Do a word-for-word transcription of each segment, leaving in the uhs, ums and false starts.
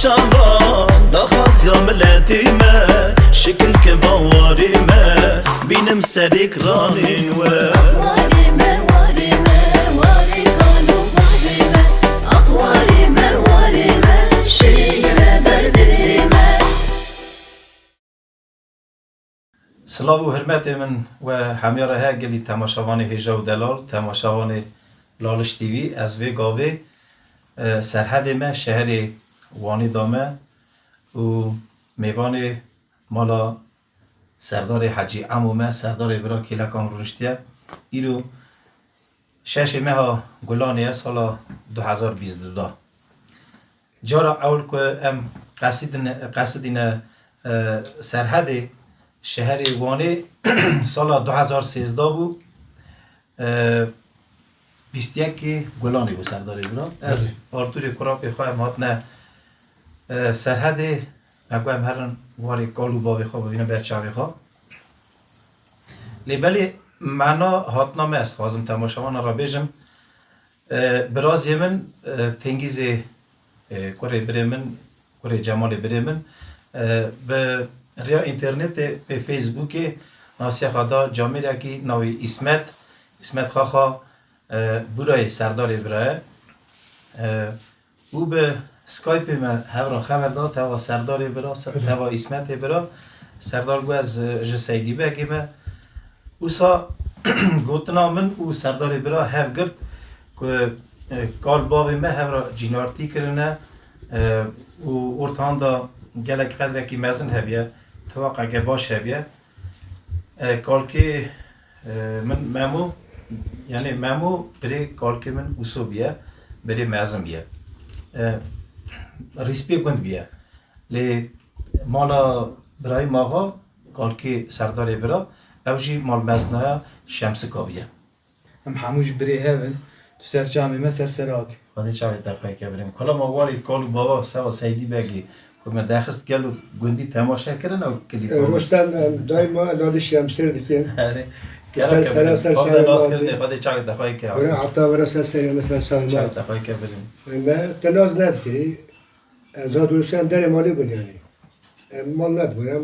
Şava, daxwaza miletê me, şikil ke bawarê me, bînim serê kiranên we. Ax warê me, warê me, warê kal û bavê me. Ax warê me, warê me, şêre berdê me. Silav û hurmetê min we hemî re heye, gelî temaşevanê hêja û delal, temaşevanê Laliş T V, ez vê gavê, e, Serhedê me, şeherê Wanê da me û mêvanê mala Serdarê Hecî Emo me, Serdarê bira kêlekan rûniştiye. Îro şeşê meha Gulanê ye, sala du hezar bîst û du da. Cara ewil ku em qesidine, qesidîne, e, Serhedê, şeherê Wanê, sala du hezar sêzdeh bû. E, bîst yekê Gulanê bû, Serdarê bira. Ez, Belê. Artûrê kurapê xwe, em hatine, e, Serhedê, me got em herin warê kal û bavê xwe bivînin ber çavê xwe. Lê belê mena hatina me, ez dixwazim temaşevana re bêjim. E, birazê min, e, Tengîzê, e, kurê birê min, kurê Cemalê birê min, e, bi riya înternetê, pê Facebookê nasiya xwe da camêrekî navê Îsmet, Îsmet Xaxa, e, Burayê Serdarê bira ye. E, û bi Skypeê me hev re xeber da, teva Serdarê bira, se-, Evet. teva Îsmetê bira. Serdar got, ez, e, ji Seydî Begê me. Wisa gotina min û Serdarê bira hev girt ku, e, kal bavê me hev re cînartî kirine, e, û ortahan da gelek qedrekî mezin hebiye, tifaqeke baş hebiye. E, kalkê, e, min Memo, yanî Memo birê kalkê min Uso biye, birê mezin biye. E, rîspê gund biye. Lê mala Birahîm Axa, kalkê Serdarê bira, ew jî malmezinaya Şemsika biye. Em hemû jî birê hev in. Tu ser çavê me ser ser hatî. Xwedê çavê te xweyke birê min. Kula ma warê kal û bava seva Seydî Begê ku me dexist gelo gundî temaşe kirin ew klîpa. E, Rostem, em, daîma Laliş em sêr dikin. Erê. Tu ser sera ser çavê me hatî. Xwedê çavê te xweyke. Were heta were ser serê me ser çavê me. Çavê te xweyke birê min. E, me te naz nedikirî. Ez daha doğrusu em derê malê bûn yanî. Em mal nedibûn, em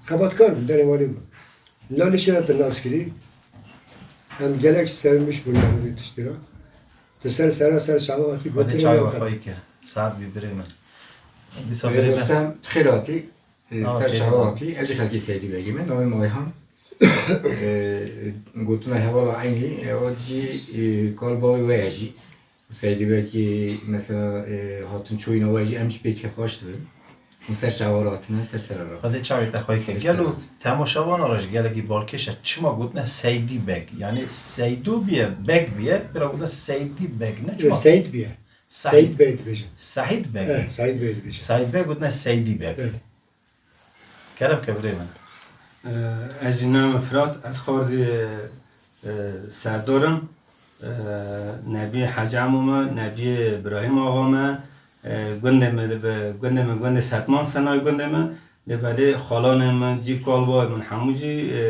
xebatkar bûn, derê malê bûn. Laliş re te nas kirî. Em gelek sevinmiş bûn yanî vê tiştî re. Ti ser sera ser çava hatî gotinê me. Çavê xwe ke. Saet bî birê min. Dîsa birê me. Rostem, tu xêr hatî. E, ser çava hatî. Ez jî xelkê Seydî Begê me. Navê me Ayhan. E, gotina hevala eynî. E, o jî, e, kal bavê we ye jî. Seydî Begê mesela, e, hatin çoyîna we jî em jî pê kêfxweş dibin. Hûn ser çava re hatine, ser sera re. Xwedê çavê te xweyke. Gelo temaşevana re jî gelekî balkêş e. Çima gotine Seydî Beg? Yanî Seydo biye, Beg biye, bira gotine Seydî Beg, ne çima? Seyd biye. Seyd Bey dibêjin. Seyd Beg. Eh, Seyd Bey dibêjin. Seyd Beg gotine Seydî Beg. Evet. Kerem ke birê min. Ee, ez jî navê min Firat, ez xwarzî, e, Serdor im. E, Nebiyê Hecî Emo me, Nebiyê Birahîm Axa me, e, gundê me dibe, gundê me, gundê Setman se navê gundê me, lê belê xalanê min, cî kal bavê min hemû jî, e,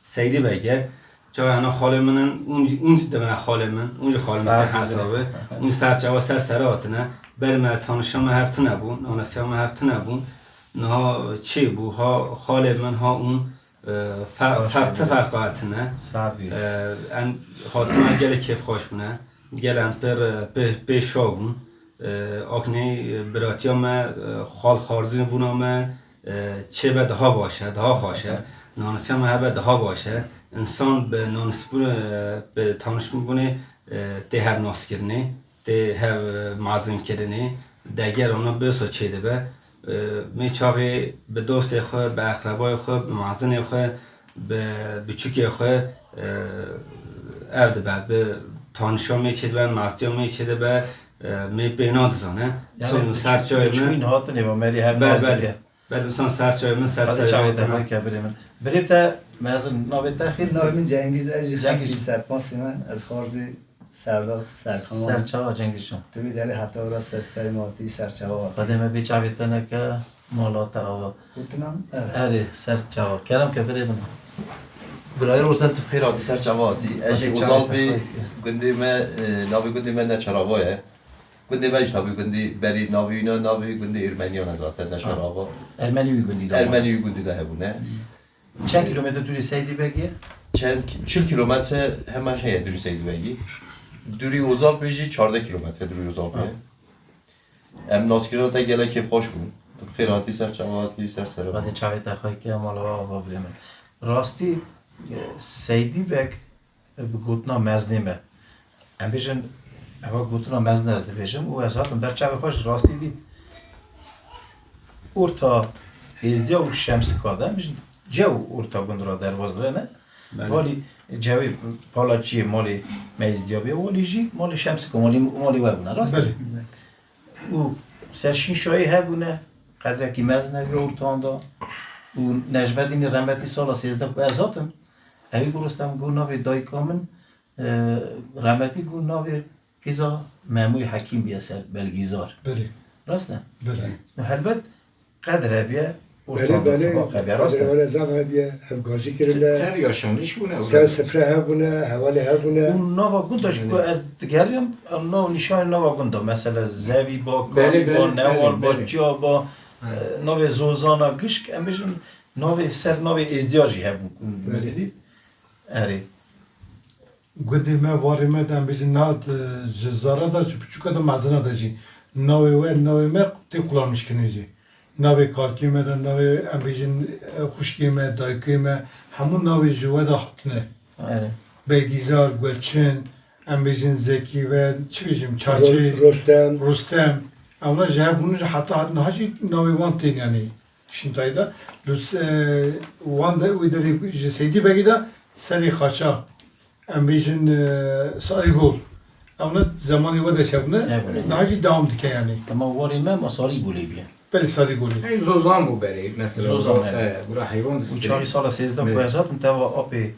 Seydî Beg e. Çawa hene xalê min in, hûn jî, hûn jî dimine xalê min, hûn jî xalê min tên hesabê. Hûn ser çawa ser sere hatine, ber me tanişa me hev tune bû, nanasiya me hev tune bû. Niha çê bû, ha xalê min, ha hûn, e, fer-, fer-, ti ferqa tune. E, em hatina gelek kêfxweş bûne. Gel em pir, e, pê, pê şa bûn. E, aknê, e, biratiya me, e, xal xarzîn bûna me, e, çêbe daha baş e, daha xweş e. Nanisiya me hebe daha baş e. Însan bi nanisbûn, e, bi tanişbûnê, e, tê hev naskirinê, tê hev, e, mezinkirinê, deger ana bêso çêdibe. E, mê çaxê bi dostê xwe, bi eqrebayê xwe, bi mezinê xwe, bi biçûkê xwe, e, ev dibe, bi tanişa mê çêdibe, mestiya mê çêdibe, e, mê pê nadizane. Yanî ser çavê min. Çûyîn hatinê ve merî hev naz dike. Belê, insan ser çavê min, ser serê min. Çavê te xweyke birê min. Birê te mezin, navê te xêr? Navê min Cengîz, ez jî Cengîz. Xelkî Serpasê me, ez xwarzî Serdar Serkan. Ser çava Cengîz can. Tu vî derê heta wira ser serê me hatî, ser çava hatî. Xwedê me bê çavê te neke, mala te ava. Gotina min? Evet. Erê, ser çava. Kerem ke birê min. Birayê Rostem, tu bi xêr hatî, ser çava hatî. Ez jî Ozal bî, gundê me, e, navê gundê me Neçerava ye. Gundê me jî tabî gundî berî navê wî ne, navê wî gundê Ermeniyan e zaten, Neşar Ava. Ermenî wî gundî de. Ermenî wî gundî de hebûne. Çend kilometre dûrî Seydî Beg e? Çend ki-, çil kilometre hemen heye dûrî Seydî Begî. Dûrî Ozalpê jî çardeh kilometre dûrî Ozalpê ye. Em naskirina te gelekî xweş bûn. Tu bi xêr hatî ser çava hatî ser serê. Vadê çavê te xweş ke mala ava birê min. Rastî, e, Seydî Beg, e, bi gotina mezinê me. Em bêjin, eva gotina mezin ez dibêjim û ez hatim ber çavê xwe ji rastî dît. Orta Êzdiya û Şemsika de, em bêjin cew orta gund ra derbas dibe ne. Belê. Valî cewê pala çiyê malê me Êzdiya bê, walî jî malê Şemsika, malê, malê we bûne, rast e? Belê. Û serşînşayî hebûne, qedrekî mezin hebûye ortahan de. Û Necmedînê remetî sala sêzdeh ku ez hatim, ewî ku Rustem got navê dayika min, e, remetî got navê qîza Memûyê Hekîm bûye ser Belgîzar. Belê. Rast e? Belê. Û helbet qedr hebûye, Belê, ortahan de belê. Tibaq hebûye, rast e? Qedr hebûye, zaf hebûye, hevgazî kirine. Te-, tev yaşanîş bûne. Ser sifre hebûne, hevalê hebûne. Û nava gunda jî ku ez digeriyam, nav nîşanê nava gunda. Mesela Zevî ba, Belê, Kalî ba, belê, Newal belê, ba, belê. Çiya ba, He. e, navê Zozana Gişk, em bêjin navê ser navê Êzdiya jî hebû. Belê. Erê. Gundê me, warê me de em bêjin niha, e, ji zara de, ji piçûka de mezina de jî navê we, navê me tê qulanmişkirinê jî. Navê kalkê me de, navê em bêjin, e, xwişkê me, dayikê me, hemû navê ji we de hatine. Erê. Begîzar, Guelçin, em bêjin Zekî ve, çi bêjim, Çaçê, Ro-, Rostem. Rostem. Ewna ji hev bûne jî heta niha jî navê wan tên, yanî şintayî de. Li, e, wan de, wê derê ji Seydî Begî de serê xaça. Em bêjin, e, Sarîgol. Ewna zemanê we de çebûne. Hebûne. Niha jî dewam dike yanî. Dema warê me ma Sarîgolê bûye. Belê, Sarîgolê. Ey, Zozan bû berê, mesela. Zozan, bura, evet. E, bura heywan Û distê. Çavî sala sêzdeh Evet. ku ez hatim teva apê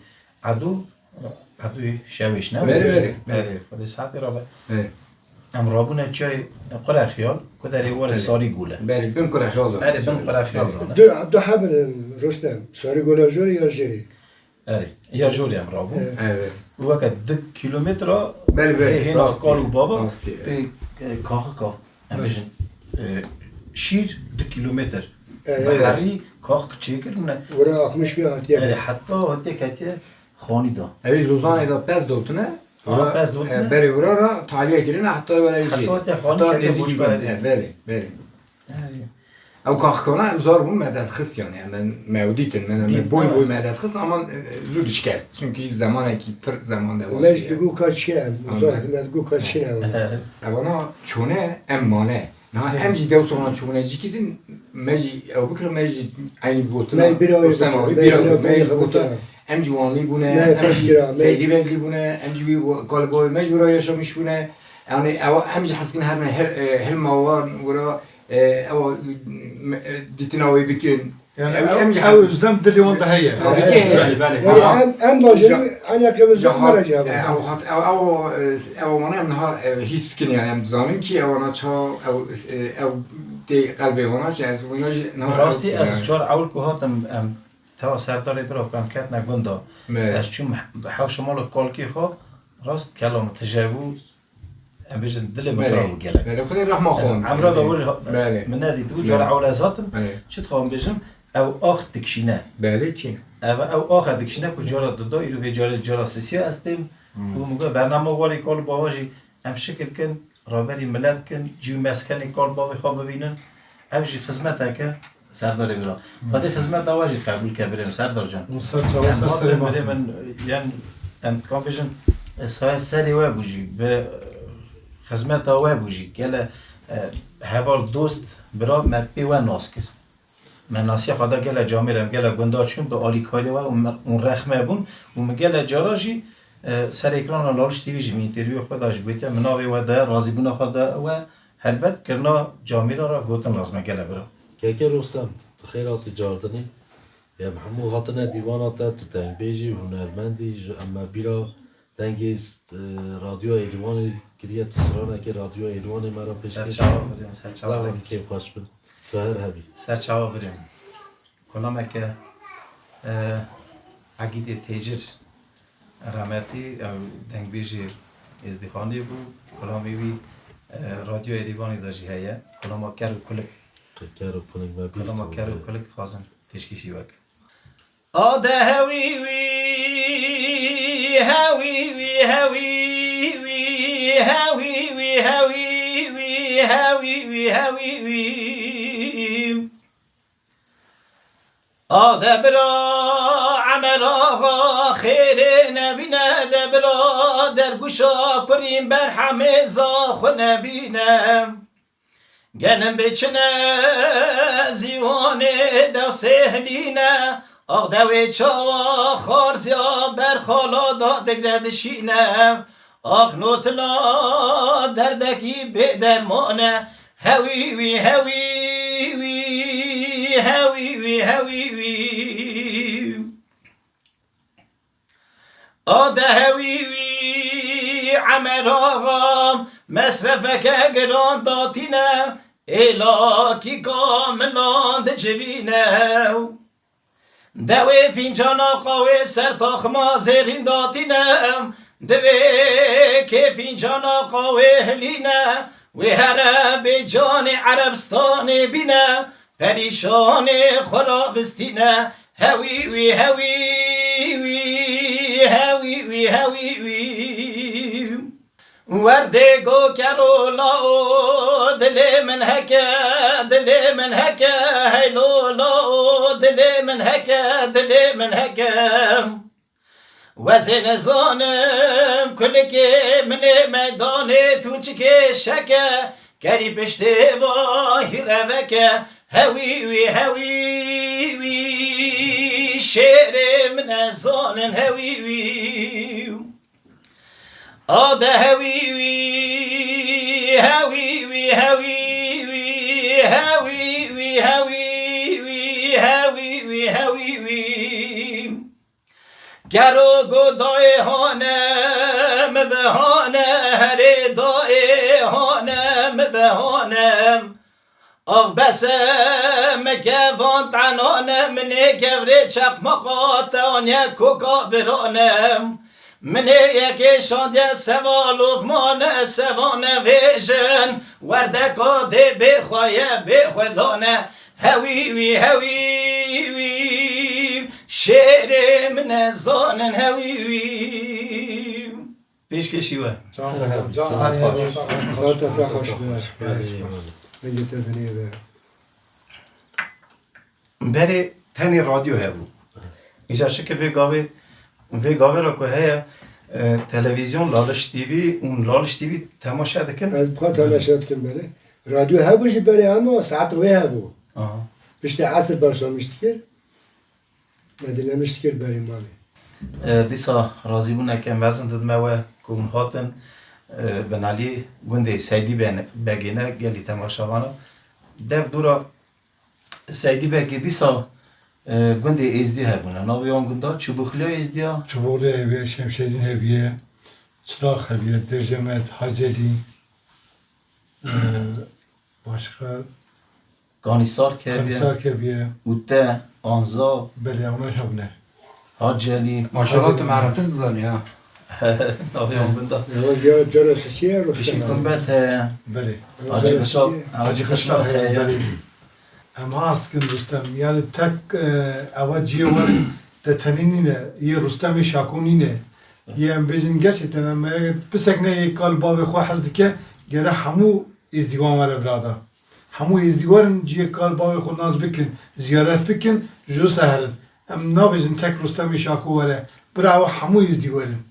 Edo, Edoyê Şewêş ne? Belê, belê, belê. Belê, Xwedê saetê rabe. Belê. Em rabûne çiyayê Qurexiyal, ku derê warê Belê. Sarîgol e. Belê, bin Qurexiyal da. Belê, bin Qurexiyal da ne? Du, du hebin Rostem. Sarîgola jorê ya jêrê. Erê, ya jorê em rabûn. Evet. Evet. Û weke du kilometre Belê, belê, hê hêna rast kal û baba, rast e. Pê, e, kaxika, em Belê. Bêjin, e, şîr du kilometre. Evet. Bi herî kaxik çêkir bûne. Were axmiş bî hatiye. Erê, heta hatiye ketiye xanî da. Ew ê Zozanê da pez dotine. Aha, Were, pez dotine. E, berê were ra taliye kirine, heta were jê. Heta hatiye xanî Heta ketiye nêzîkî Boçkarê. Bûn. E, belê, belê. Erê. Ew kaxikana em zar bûn me derxist, yanî em, em me ew dîtin, me, me Dît, boy ha. Boy me derxist ama, e, zû dişkest. Çünkü zemanekî pir zeman de Me jî digot ka çi em, Ha, zor me. Me digot ka çi ne. Evana çone em mane. Niha Evet. Em jî dew sona çûbûne cîkî din, me jî ew bikir, me jî eynî gotina Me bira wê Rostem bikir, abi, me bira bira wê, me bira jî gotin. Bikir. Em jî wanlî bûne, Me em jî piskira, me Seydî Beglî bûne, em jî wî kalboy, me jî wira yaşamış bûne. Yani ew em jî heskin her ne, her, e, hilma wan wira E, ew, e, dîtina wê bikin. Yani Ew, ew, em jî ew hezin. Özlem dilê wan de heye. Tabii ki heye. Belê, belê. Yani Aha. Em, em bajarî, Ja-, eneke bi zor Jaha, meraca e, ew hat, ew, ew, e, ew wana em niha, e, hîs dikin yani em dizanin ki ew wana ça, ew, e, ew tê qelbê wana jî, ez wina jî niha Rastî ew ez yani. Car ewl ku hatim, em, tewa serdarê bira ku em ketine gunda. Me. Ez çûm hewşa mala kalkê xwe, rast kela min tije bû, Em bêjin dilê min Belê. Xirab bû gelek. Belê, Xwedê rehma xwe. Ez emra da wir Belê. Min nedîtibû, cara Belê. Ewle ez hatim. Belê. Çi dixwam bêjim, ew ax dikişîne. Belê kî. Ev, ew axe dikişîne ku cara duda, îro vê carê cara sisiya ez têm. Hmm. Û min got, bernama warê kal û bava jî em şikil kin, raberî milet kin, cî û meskenê kal bavê xwe bivînin. Ev jî xizmeteke Serdarê bira. Xwedê xizmeta we jî qebûl ke birêm Serdar can. Hûn ser çava Em ser serê hatin ma. Birê min, yan em dikam bêjin, e, saya serê we bû jî, bi, e, xizmeta we bû jî. Gele, e, heval dost, bira me pê we nas kir. Me nasiya xwe da gele camêr em gele gunda çûn bi alîkarê we û me, û rexme bûn û min gele cara jî, e, ser ekrana Laliş T V jî min întêrvîyê xwe da jî gotiye, min navê we de, razîbûna xwe da we, Helbet kirina camêra re gotin lazim e gele bira. Keke Rostem, tu xêr hatî cardinî. Em hemû hatine dîvana te, tu dengbêjî, hunermendî, ji em me bîra dengê, e, Radyoya Êrîwanê kiriye, tu stranekê Radyoya Êrîwanê me re pêş kir. Serçava birêm, serçava Zahmet kêfxweş bin. Tu her hebî. Serçava birêm. Kolameke, e, Egîdê Têcir remetî, ew dengbêjê Êzdîxanê bû. Kolamê wî E, Radyo Êrîvanê de jî heye. Kulama ker û kulik. Ker û kulik me bîst Kulama ker û kulik dixwazin pêşkêşî wek. A de hewî wî, hewî wî, hewî wî, hewî wî, hewî wî, hewî wî, hewî wî. A de bira Emer Axa xêrê nebîne, de bira dergûşa kurîn berhemê za xwe nebîne. Gelin biçine zîwanê de sêhlîne, ax dewê çawa xarzya berxala da digre dişîne. Ax notila derdekî bê dermane, hewî wî, hewî wî, hewî wî, hewî wî. A de hewî wî Emer Axa mesrefeke giran datîne, êlakî kamilan dicivîne. Dewê fîncana qawê ser taxima zêrîn datîne, divê kê fîncana qawê hilîne, wê here bê canê Erebstanê bîne, perîşanê xwe ravistîne, hewî wî, hewî wî, hewî wî, hewî wî. Werdê go kero lao, dilê min heke, dilê min heke, hey lo lao, dilê min heke, dilê min heke. Wezê nizanim kulikê min ê meydanê tûçikê şeke, kerî piştê va hîreveke, hewî wî, hewî wî, şêrê min e zanin hewî wî. A de hewî wî, hewî wî, hewî wî, hewî wî, hewî wî, hewî wî, hewî wî. Gero go dayê hane, mi bihane, herê dayê hane, mi bihane. Ax bes e, mi kevan tenane, minê kevrê çeqmeqa te aniye koka birane. Minê yekê şandiye seva lokmane, sevane vêjin, werdeka dê bê xwe ye, bê xwe dane. Hewî wî, hewî wî, şêrê min e zanin hewî wî. Pêşkêşî we. Can, can, Saet xweş. Saeta te xweş be. Dengê te binêre. Berê tenê radyo hebû. Îca şikir vê gavê, vê gavê re ku heye, e, televîzyon, Laliş T V û Laliş T V temaşe dikin. Ez bi xwe temaşe dikim, belê. Radyo hebû jî berê, ama saet wê hebû. Aha. Piştî esir başlamiş dikir. Me dilemiş dikir berî malê. E, dîsa razîbûneke mezin didime we ku hûn hatin, e, binalî gundê Seydî Ben-, Begê ne gelî temaşevana. Dev dûra Seydî Begê dîsa, e, gundê Êzdî hebûne. Navê wan gunda Çubûxliya Êzdiya? Çubûxliya hebiye, Şemşedîn hebiye, Çirax hebiye, Dercemet, Hacelî, e, Başka? Kanîsar keviye. Kanîsar keviye. Ûte, Anza. Belê, ew ne hebûne. Hacelî. Maşallah, tu merevtir dizanî ha. Navê wan binda. Ya, ya, cara sisiye, Rostem. Bişî Kumbet heye. Belê. Hacı Kışlak, Hacı Kışlak heye. Belê. Em has dikin Rostem. Yani tek, e, eva ciyê werin de tenê nîne. Yê Rostemê Şako nîne. Yê em bêjin gerçekten em, e, pisekine yê kal bavê xwe hez dike, gere hemû Êzdîwan were birada. Hemû Êzdî werin ciyê kal bavê xwe nas bikin, ziyaret bikin, ji se herin. Em nabêjin tek Rustemê Şako were. Bira ew hemû Êzdî werin.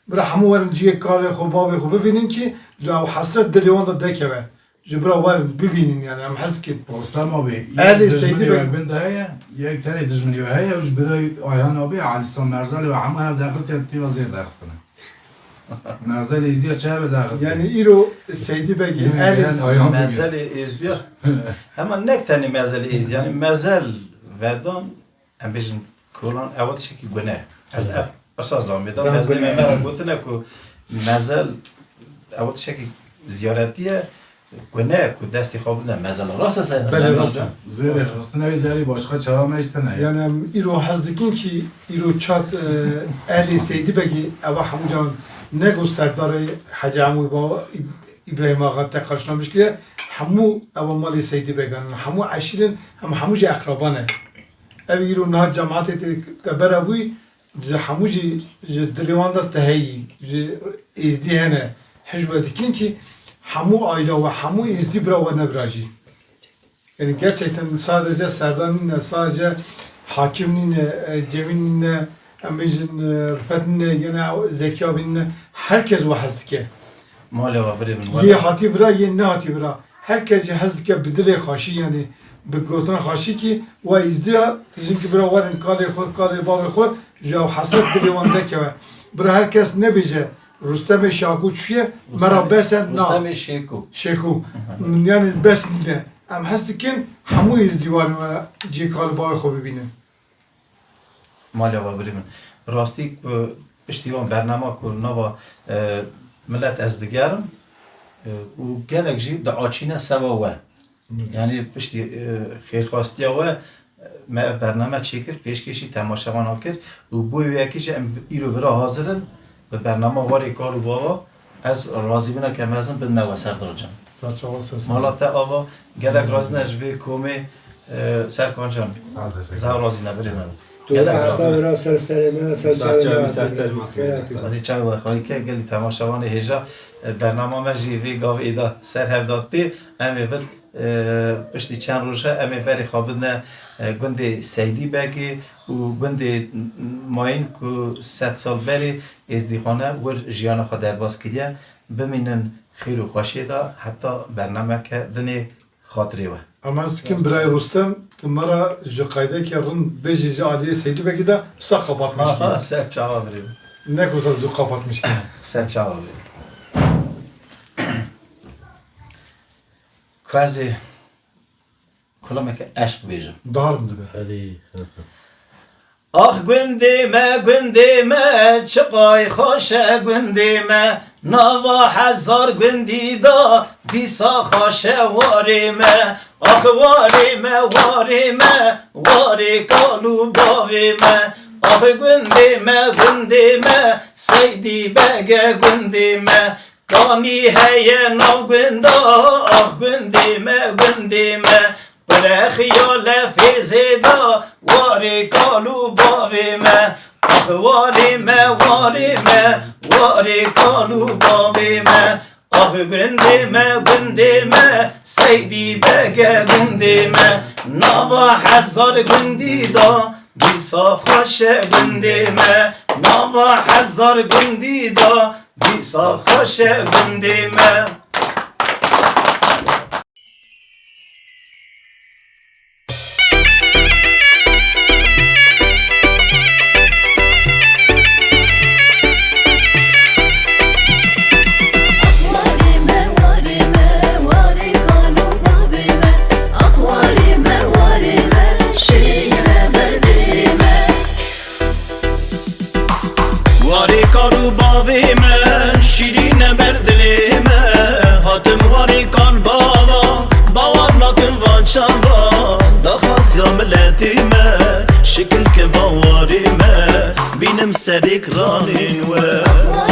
Bira hemû werin ciyê kalê xwe, bavê xwe bibînin ki, ji ew hesret dilê wan de dekeve. Ji bira werin bibînin, yani em hez dikin. Rustem abi, Elê yek Seydî dijminê Bey. We bin de heye, yek tenê dijminê we heye, û ji bira Ayhan abi, Elîsan Merzelê we hemû hev derxistin, tîva zêr derxistine. Merzelê Êzdiya çi hebe daxist? Yani îro Seydî Begî, yani, Elîs. Yani, ayağım Mezelê Êzdiya. Hema nek tenê mezelê Êzdiya, yani mezel vedan, em bêjin kolan, ewa tiştekî gune. Ez ev, esa zamê da, mezdê me me re gotine ku mezel, ewa tiştekî ziyaretî ye, gune ku destê xwe bide mezela. Rast e, se-, Belê, sen rast e. Zêrê xistine wê derî başka çara me ji tine ye. Yani em îro hez dikin ki îro çat, e, Elê Seydî Begî eva hemû can ne ku serdarê Hecî Emû Baba, Îbrahîm Axa te qarşilamiş kiriye. Hemû ev malê Seydî Began in. Hemû eşîr in, em hemû jî exraban e. Ev îro niha cemaetê te, te bera bûyî, ji hemû jî ji dilê wan de te heyî, ji êzdî hene, hej we dikin kî hemû aîla we, hemû êzdî bira we ne bira jî. Yani gerçekten sadece Serdar nîne, sadece Hakim nîne, e, Cemîl nîne, em bêjin, e, Rifet nîne, yine Zekî abi nîne, herkes we hez dike. Malê we birê min, Yê wele. Hatî bira, yê nehatî bira. Herkes jî hez dike bi dilê xweşî, yani bi gotina xweşî kî we îzdiya, dijin ki bira werin kalê xwe, kalê bavê xwe, ji ew hesret dilê wan nekeve. Bira herkes nebêje, Rustemê Şakû çûye, me ra Rustemê, bes e, na. Rustemê Şêkû. Şêkû. Hı hı. Yani bes nîne. Em hez dikin, hemû êzdî werin we cihê kalê bavê xwe bibînin. Malê we birê min. Bi rastî ku piştî wan bernama ku nava, e, milet ez digerim, e, û gelek jî diaçîne seva we. Hı. Yani piştî, e, xêrxwastiya we, e, me ev bername çêkir, pêşkêşî temaşevana kir û bo wê yekê jî em îro vira hazir in. Bi bernama Warê Kal û Bava, ez razîbûneke mezin bidime we, Serdar Can. Ser çava ser. Mala te ava, gelek razî ne ji vê komê, e, Serkan Can. Ha, teşekkür ederim. Zaf razî ne, birê min. Tu Gelek razî ne. Vira ser serê me, ser çavê me, ser serê me. Hadi çay we xayî ke, gelî temaşevanê hêja, e, bernama me jî vê gavê da ser hev da tê. Em ê vir, e, piştî çend roj e, em ê berê xwe bidine, e, gundê Seydî Begê û gundê mayîn ku sed sal berê Êzdîxane wir jiyana xwe derbas kiriye, bimînin xêr û xweşiyê de heta bernameke dinê xatirê we. Ama ez dikim birayê Rustem, tu me re ji qaydeke rind bêjî ji aliyê Seydî Begî de wisa kapatmiş kî. Aha, ser çava birê. Ne ku wisa zû kapatmiş kî. Ser çava birê. Ku ez ê Kulameke eşq bêjim. Dar dibe. Herî, Ax gundê me, gundê me, çiqay xweş e gundê me, nava hezar gundî da, dîsa xweş e warê me. Ax warê me, warê me, warê kal û bavê me. Ax gundê me, gundê me, Seydî Bege gundê me. Kanî heye nav gunda, ax gundê me, gundê me. Qurexiya lefêzê da, warê kal û bavê me. Ax warê me, warê me, warê kal û bavê me. Ax gundê me, gundê me, Seydî Bege gundê me. Nava hezar gundî da, dîsa xweş e gundê me. Nava hezar gundî da, Dîsa xweş e gundê me. Ax warê me, warê me, warê kal û bavê me. Ax warê me, warê me, şirîn e ber dilê me. Warê kal û bavê me, şîrîn e ber dilê me. Hatim warê kal bava, bawer nakim van çava. Daxwaziya miletê me, şikil kim van warê me. Bînim serêk ranên we.